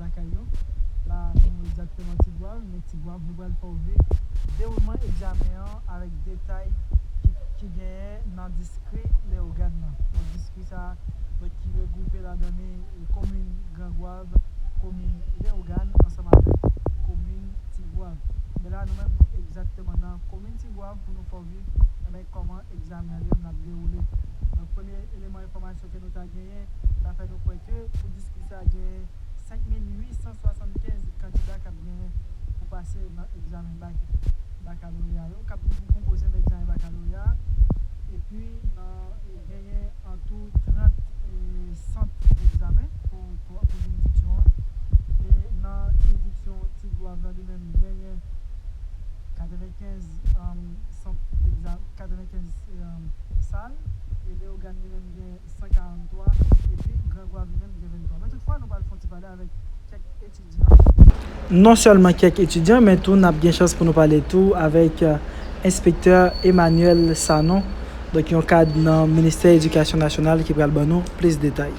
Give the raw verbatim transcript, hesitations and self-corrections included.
Lakay yo. La, nou egzakteman Tigwav, men Tigwav, nou pral fè w viv dewoulman egzamen an avèk detay ki, ki genyen nan distri Leyogàn nan. Donk, distri sa a, donk, ki regwoupe ladan li komin Grangwav, komin Leyogàn, ansanm avèk komin Tigwav. Men la, nou menm, nou egzakteman nan komin Tigwav pou nou fè w viv, enben, kòman egzamen an li menm l ap dewoule. Donk, premye eleman enfòmasyon ke nou ta genyen, ta fè nou kwè ke pou distri sa a, gen senk mil uit san swasannkenz kandida k ap genyen pou pase nan egzamen bak, bakaloreya yo, k ap gen pou konpoze nan egzamen bakaloreya a. Epi, nan, genyen an tou trant, e, sant egzamen pou, pou, pou jiridiksyon an. E nan jiridiksyon Tigwav la, li menm, genyen katrevenkenz, um, sant egza-, katrevenkenz, um, sal, e Leyogàn li menm gen san karanntwa, epi Grangwav li menm gen venntwa. Men toutfwa, nou pral fè yon ti pale avèk kèk etidyan. Non sèlman kèk etidyan, men tou n ap gen chans pou nou pale tou avèk, euh, enspektè Emmanuel Sanon, donk yon kad nan Ministè Edikasyon Nasyonal ki pral ban nou plis detay.